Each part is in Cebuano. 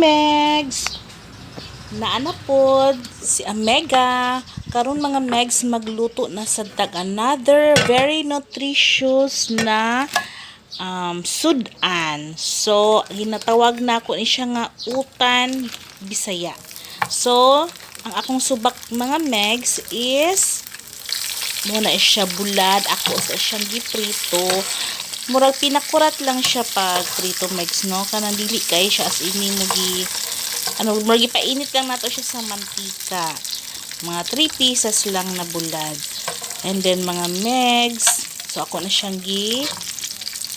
Megs! Naa na pod si Amega. Karon, mga Megs, magluto na sa tag another very nutritious na sudan. So, ginatawag na ako ni siya nga utan Bisaya. So, ang akong subak, mga Megs, is mao na siya, bulad. Ako sa siyang giprito. Murag pinakurat lang siya pag prito, Megs, no? Kanang dili kay siya as ini mo gi ano, murag ipainit lang nato siya sa mantika. Mga 3 pieces lang na bulad. And then, mga Megs, so ako na siyang gi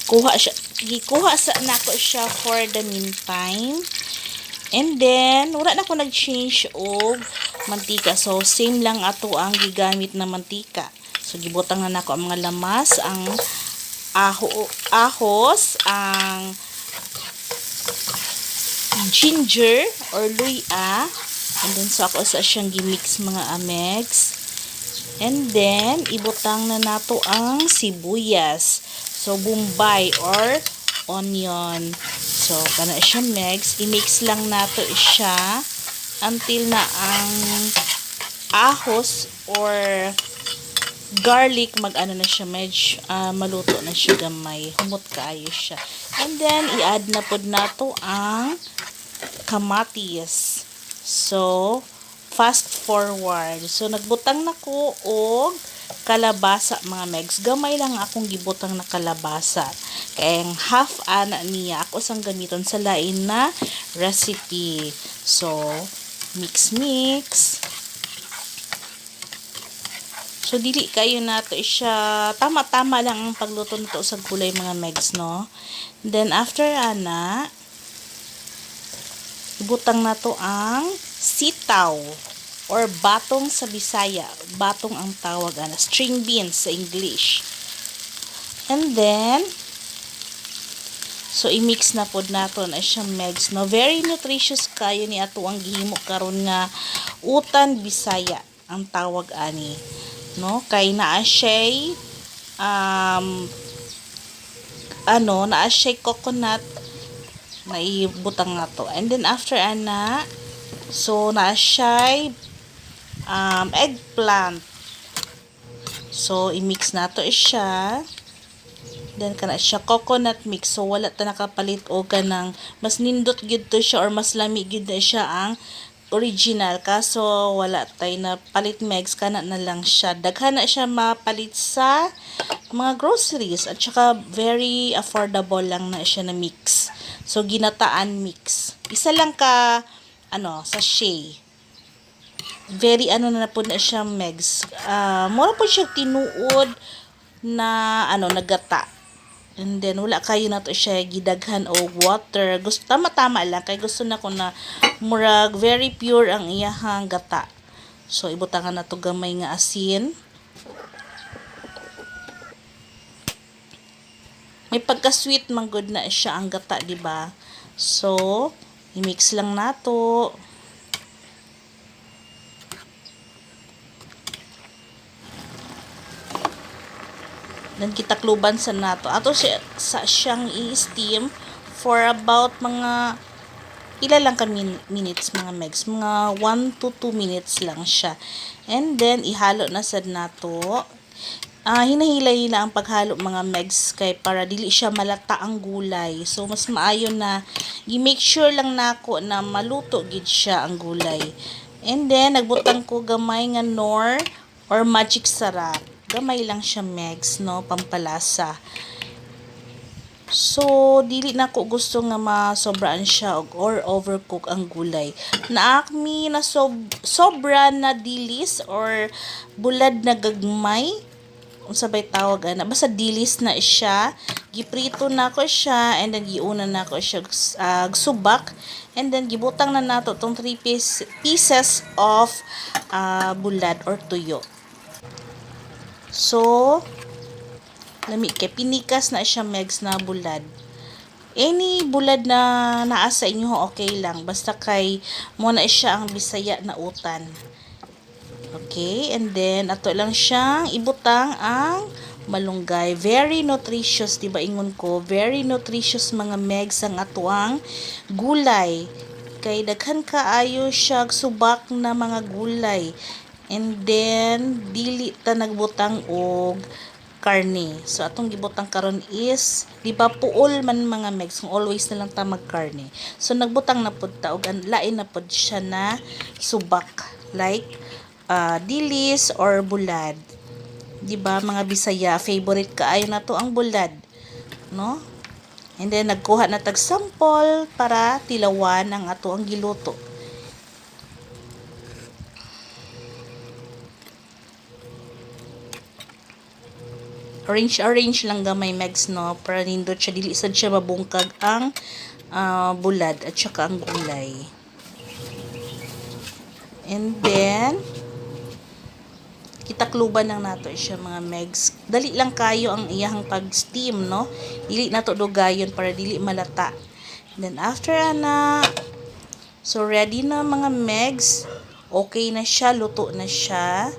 kuha siya, gikuha sa nako siya for the meantime. And then, wala na ko nag-change og mantika. So, same lang ato ang gigamit na mantika. So, gibutang na nako ang mga lamas, ang ahos, ang ginger or luya. And then, so ako sa siyang gimix, mga amegs. And then, ibutang na nato ang sibuyas. So, bombay or onion. So, kana siya, Megs. I-mix lang nato siya until na ang ahos or garlic mag ano na siya, medyo maluto na siya gamay. Humot kaayo siya. And then, i-add na pod nato ang kamatis. So, fast forward. So, nagbutang na ko og kalabasa, mga Megs. Gamay lang akong gibutang na kalabasa. Kaya ang half ana niya ako sang gamiton sa lain na recipe. So, mix mix. So, dili kayo nato siya. Tama-tama lang ang pagluto nito sa gulay, mga Megs, no? Then, after ana, ibutang nato ang sitaw or batong sa Bisaya. Batong ang tawag ana. String beans sa English. And then, so i-mix na pod nato na siya, Megs, no? Very nutritious kayo ni ato ang gihimo karon nga utan Bisaya ang tawag ani. No? Kay naa siya ano, naa siya coconut na ibutang nato. And then after ana, so naa siya eggplant. So i-mix nato siya. Then kana siya coconut mix. So wala ta nakapalit og kanang mas nindot gyud to siya or mas lami gyud na siya ang original, kaso wala tay na palit, Megs, kana na lang siya. Daghan na siya mapalit sa mga groceries at saka very affordable lang na siya na mix. So ginataan mix. Isa lang ka ano sachet. Very ano na po na siya, Megs. Mura po siya tinuod na ano nagata. And then wala kayo na to siya gidaghan og water. Gusto tama-tama lang kay gusto na ko na murag very pure ang iyahang gata. So ibutangan na to gamay nga asin. May pagka-sweet man gud na siya ang gata, di ba? So i-mix lang nato. Then kitakluban sa nato. Ato siya sa siyang i-steam for about mga pila lang ka minutes, mga Megs. Mga 1 to 2 minutes lang siya. And then ihalo na sad nato. Hinahila-hila ang paghalo, mga Megs, kay para dili siya malata ang gulay. So mas maayo na i-make sure lang nako na maluto gid siya ang gulay. And then nagbutang ko gamay nga Knorr or Magic Sarap. Gamay lang siya, Megs, no, pampalasa. So, dili na ko gusto nga masobraan siya or overcook ang gulay. Naakmi na sobra na dilis or bulad na gagmay. Unsa bay tawag ana? Basta dilis na siya. Giprito na ko siya and then giuna na ko siya subak and then gibutang na nato tong 3 pieces of bulad or tuyo. So, lami kay pinikas na siya, Megs, na bulad. Any bulad na naa sa inyo, okay lang. Basta kay mo na siya ang Bisaya na utan. Okay, and then ato lang siyang ibutang ang malunggay. Very nutritious, di ba ingon ko? Very nutritious, mga Megs, ang atuang gulay. Kay daghan kaayo siya subak na mga gulay. And then dili ta nagbutang og karne. So atong gibutang karon is, di ba, puol man, mga megs, kung always na lang ta magkarne. So nagbutang na pud ta og lain na pud siya na subak like dilis or bulad. Di ba, mga Bisaya, favorite kaayo nato ang bulad, no? And then nagkuha na tag sample para tilawan ang ato ang giluto. Arrange arrange lang gamay, megs, no, para nindot siya, dili sad siya mabungkag ang bulad at saka ang gulay. And then kitakluban lang nato siya, mga megs. Dali lang kayo ang iyahang pag-steam, no? Dili nato dugayon para dili malata. Then after ana, so ready na, mga megs. Okay na siya, luto na siya.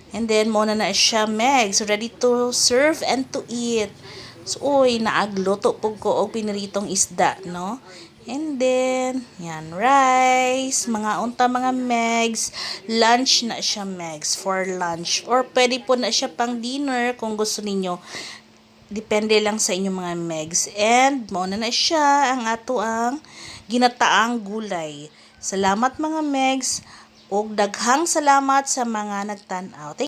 And then mo na na siya, megs, ready to serve and to eat. So uy, naagluto pug ko og piniritong isda, no? And then, yan, rice, mga unta, mga megs, lunch na siya, megs, for lunch. Or pwede po na siya pang dinner kung gusto ninyo. Depende lang sa inyong, mga megs. And, mao na na siya ang ato ang ginataang gulay. Salamat, mga megs. Og daghang salamat sa mga nagtan-aw. Thank